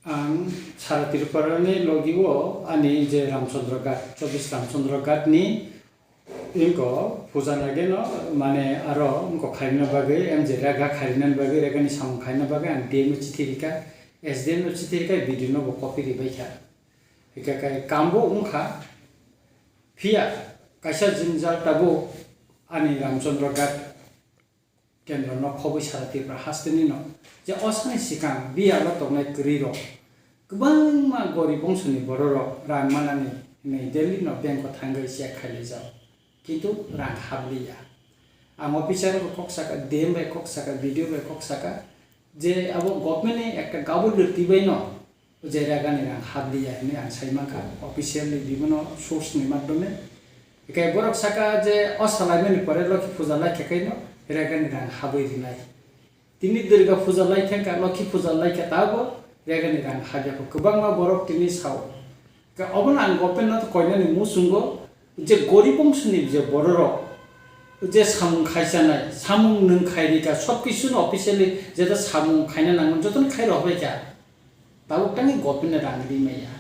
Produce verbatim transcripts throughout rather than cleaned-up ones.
Ang Sara Tripura ni logi o ani je Ramchandra Ghat, chobbish Ramchandra Ghat ni ingko puja nageno mane aro ingko khairina bagwi, M J Rega khairina bagwi, Rega ni samung khairina bagwi ang D M no chithi rikha, S D M no chithi rikha, B D O no bo copy ribaikha. Hika kai kambo wngkha, phiya kaisa jingjal tabuk ani Ramchandra Ghat kendro no khobwi sara Tripura haste ni no je osani sikang biyalo tongnai kwrwi rok kwbangma gorib bongso ni borok rok rang manani hinwi Delhi no bank o thangwi check khailai jao, kintu rang habliya. Ang officer rok kok saka, D M bai kok saka, B D O bai kok saka je abo government ni ekta gabur rwtwi bai no je rega ni rang habliya hinwi ang sai mankha officially bibino source ni madhyome. Hikai borok saka je o salaimani pore Lokhi puja lai khe kaino rega ni rang habwi rinai. Tini Durga puja lai thangkha, Lokhi puja lai khe tabo rega ni rang habya kho. Kwbangma borok tini sao. Ka obono ang government no koinani muchungo je gorib bongso ni je bororok je samung khai chanai, samung nwng khai rika, sob kisu no officially jeta samung khaina nango jotono khai rok bai kha. Tabuk tangwi government no rang ri maya.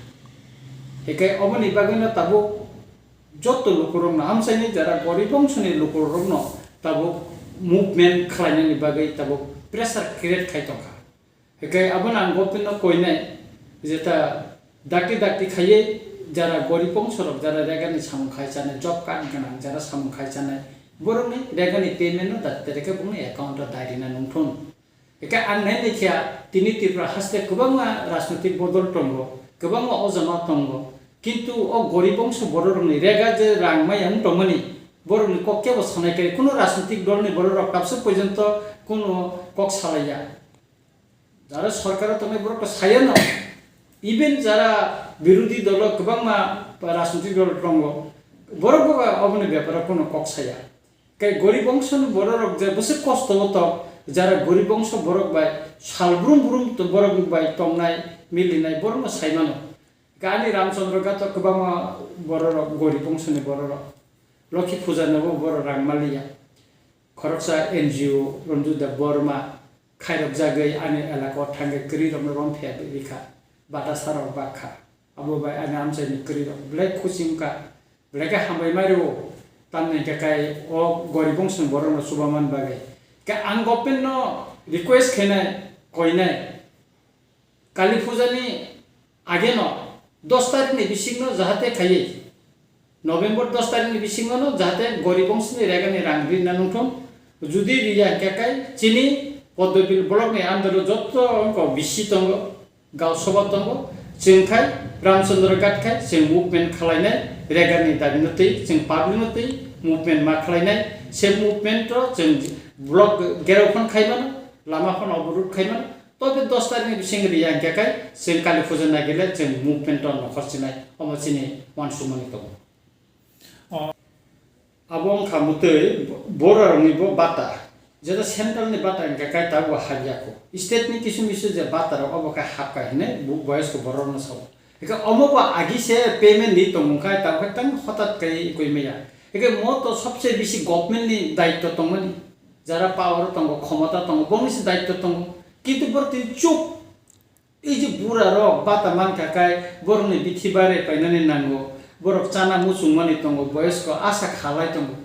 Hikai oboni bagwi no tabuk joto lukurok no amchaini jara gorib bongso ni lukurok no tabuk movement khlainani bagwi tabuk pressure create khai tongkha. Hikai abono ang government no koinai jeta dakti dakti khaiwi jara gorib bongso rok jara rega ni samung khai chanai, job card gwnang jara samung khai chanai, borok ni rega ni payment no dakti rega bokni account o dai rina nungthun. Eka ang nai naikha, tini Tripura haste kwbangma rajnoitik bodol tongo, kwbangma ojama tongo, kintu o gorib bongso bororokni rega je rang maya wng tongmani, borokni kok kebo sanai khe, kuno rajnoitik dolni bororok tabswk porjonto kuno kok salaiya. Jara sorkaro tongnai borok to sayano, even jara birodhi dolo kwbangma rajnoitik dol tongo, borok bo oboni beparo kuno kok saya. Kai gorib bongso ni bororok je bwswk kosto o tong, jara gorib bongso borok bai sal brum brum to borok bai tongnai, milinai, borokno sai mano. Ani Ramchandra Ghat o kwbangma bororok gorib bongso ni bororok. Lokhi puja nobo borok rang maliya. Khoroksa N G O Ranju Deb Borma khairokjagwi ani elaka o thangwi kwrwi rokno rom phiya rikha. Bata sarok bakha. Abo bai ani amchaini kwrwi rok belai khusi wngkha. Belai khe hambai mai rwo, tamni hwnkhe kai o gorib bongso ni borok no chubaman bagwi. Khe ang government no request khainai, koinai, Kali puja ni age no dos tarik ni bising no jahate khaiwi, November dos tarik ni bising no jahate gorib bongso ni rega ni rang rina nungthung. Judi riya hwnkhe kai chini Poddobil block ni under o jotto wngkha bisi tongo. Gausaba tongo, chwng khai Ramchandra Ghat khai chwng movement khwlainai, rega ni dabi no twi chwng public no twi movement ma khwlainai, se movement o chwng block gerao phano khai mano, lama phano oborud khai mano, tobe dos tarik ni bising riya hwnkhe kai chwng Kali puja nagile chwng movement o nokhor chinai, omo chini uansukmani tongo. Abo wngkha mwtwi bororokni bo bata. Jeta central ni bata hwnkhe kai tabuk habya kho. State ni kisu misu je bata rok obo khe hapkha hinwi bo boyos khe borok no sao. Hwnkhe omo bo agi se payment ni tongmung khai tabuk khe tang hotat kai koi maya. Hwnkhe mo to sobse bisi government ni daityo tongmani. Jara power tongo, khomota tongo, bongni se daityo tongo. Kintu borok tini chup. Ei je bura rok bata mankha kai borokni bithi bare painani nango, borok chana muchungmani tongo, boyosko asa khalai tongo.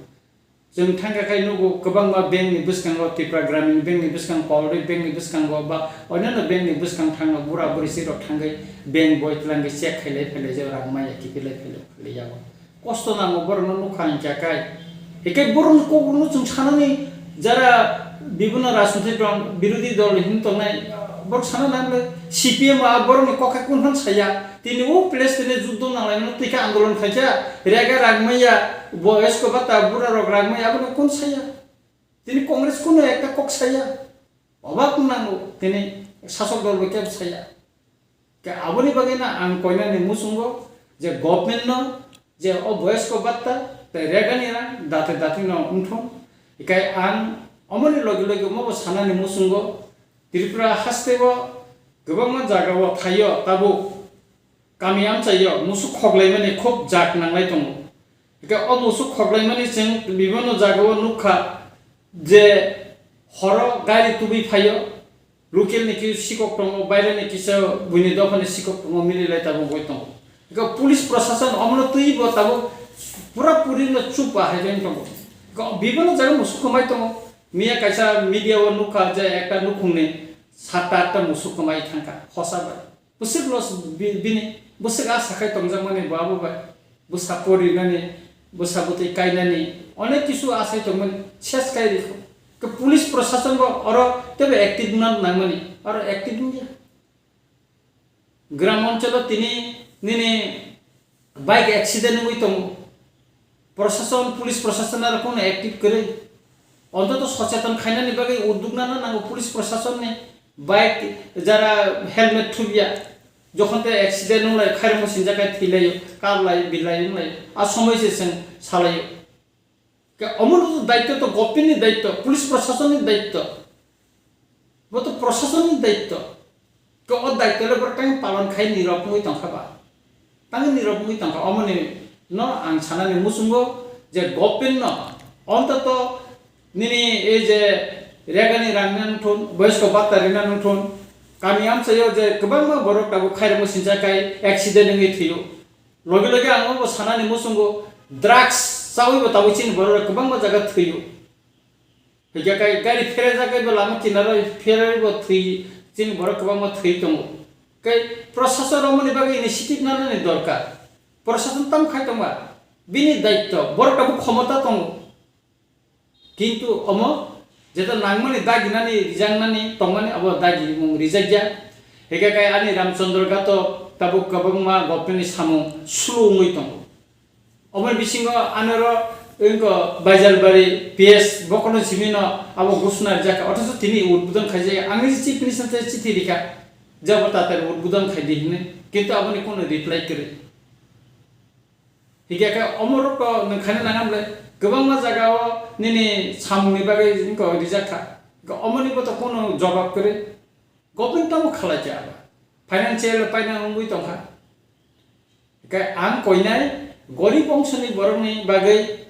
Chwng thangkha kai nugo kwbangma bank ni bwskango, Tripura Gramin Bank ni bwskang, Cooperative Bank ni bwskango ba onyono bank ni bwskang thangno bura buri sirok thangwi bank boi twlangwi check khailai phailai jao rang maya kiphilai phailai yago. Kosto nango borokno nukha hwnkhe kai. Hinkhe borokni kokrokno chwng sanani jara bibhinno rajnoitik dol, birodhi dol hwnwi tongnai, borok sana nang le C P M a borokni kok hai kunu phano saya. Tini o place tini juddo nanglaimano twi khe andolon khaikha, rega rang maya, boyosko bata bura rok rang maya, abono kun saya? Tini Congress kunu ekta kok saya. Obak nango tini sasok dol bai kebo saya. Khe aboni bagwi no ang koinani muchungo je government no je o boyosko batta tei rega ni rang date date no wngthung. Hikai ang omoni logi logi omo bo sanani muchungo Tripura haste o kwbangma jaga o thaio tabuk kami amchaio musuk khoklaimani khub jak nanglai tongo. Hikai o musuk khoklaimani chwng bibhinno jaga o nukha je horo gari tubui phaio, Local ni kisa sikok tongo, baire ni kisa buini dopha ni sikok tongo, mili lai tabuk wngwi tongo. Eko police prosason omono twi bo tabuk pura puri no chup ba hai wngwi tongo. Eko bibino jaga musuk kwmai tongo. Miya kaisa media o nukha je ekta nukhung ni satta atta musuk kwmai thangkha, hosa bai. Bwswk loss bi-, bini, bwswk a sakhai tongjakmani bo abo bai. Bwsa porinani, bwsa bwtwi kainani, onek kisu asai tongmani, ses kai rikho. Ke police prosason bo oro tebo active wngna nangmani, oro active wngya. Gram oncholo tini nini bike accident wngwi tongo. Prosason, police prosason aro kono active kwrwi. Ontoto socheton khainani bagwi uduknano nango police prosasonni, bike jara helmet thubya, jokhon te accident wnglai, khairokmo sinjakhai thwilaio, kablai, bilai wnglai, a somoi se chwng salaio. Ke omono to daityo to government ni daityo, police prosasonni daityo. Bo to prosasonni daityo. Ke o daityo le borok tang palon khai nirok wngwi tongkha ba? Tang nirok wngwi tongkha. Omoni no ang sanani muchungo je government no ontoto nini ei je regani rang nang thun, boysko bata rina nang thun, kami amchaio je kwbangma borok tabuk khairokmo sincha kai accident wngwi thwio. Logi logi ang obo sanani muchungo drugs chawi bo tabuk chini borok kwbangma jaga thwio. Hingke kai gari pherejak bai bo lama kinaro pheraibo thwi, chini borok kwbangma thwi tongo. Kai prosason romoni bagwi initiative nanani dorkar. Prosason tam khai tongma, bini daityo, borok tabuk khomota tongo. Kintu omo jeta nangmani daginani, rijaknani, tongmani abo dagimung rijakya. Hingke kai ani Ramchandra Ghato tabuk kwbangma government ni samung slow wngwi tongo. Omoni bisingo anoro wngkha Baijalbari P S bokono simino abo gusna rijak kha, othocho tini udbodon khaijak ya. Ang chief minister tei chithi rikha, jabo tatari udbodon khaidi hinwi, kintu aboni kono reply kwrwi. Hingke khe omorokno nwng khaina nangam le, kwbangma jagao nini samungni bagwi wngkha rijak kha, omoni bo to kono jobab kwrwi. Government tamo khalai kha aba. Financial paina wngwi tongkha. Hingke ang koinai gorib bongsoni borokni bagwi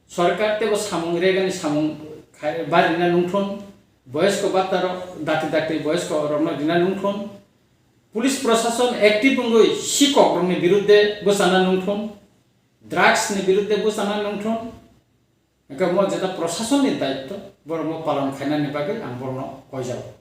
sorkar tebo samung regani samung khai-, barina nungthun, boyosko bata rok, dati dati boyosko rokno rina nungthun, police prosason active wngwi sikok rokni birudde bwchana nungthun, drugs ni birudde bwchana nungthun, hingke mo jeta prosason ni daityo, borok mo palon khainani bagwi ang borokno koijago.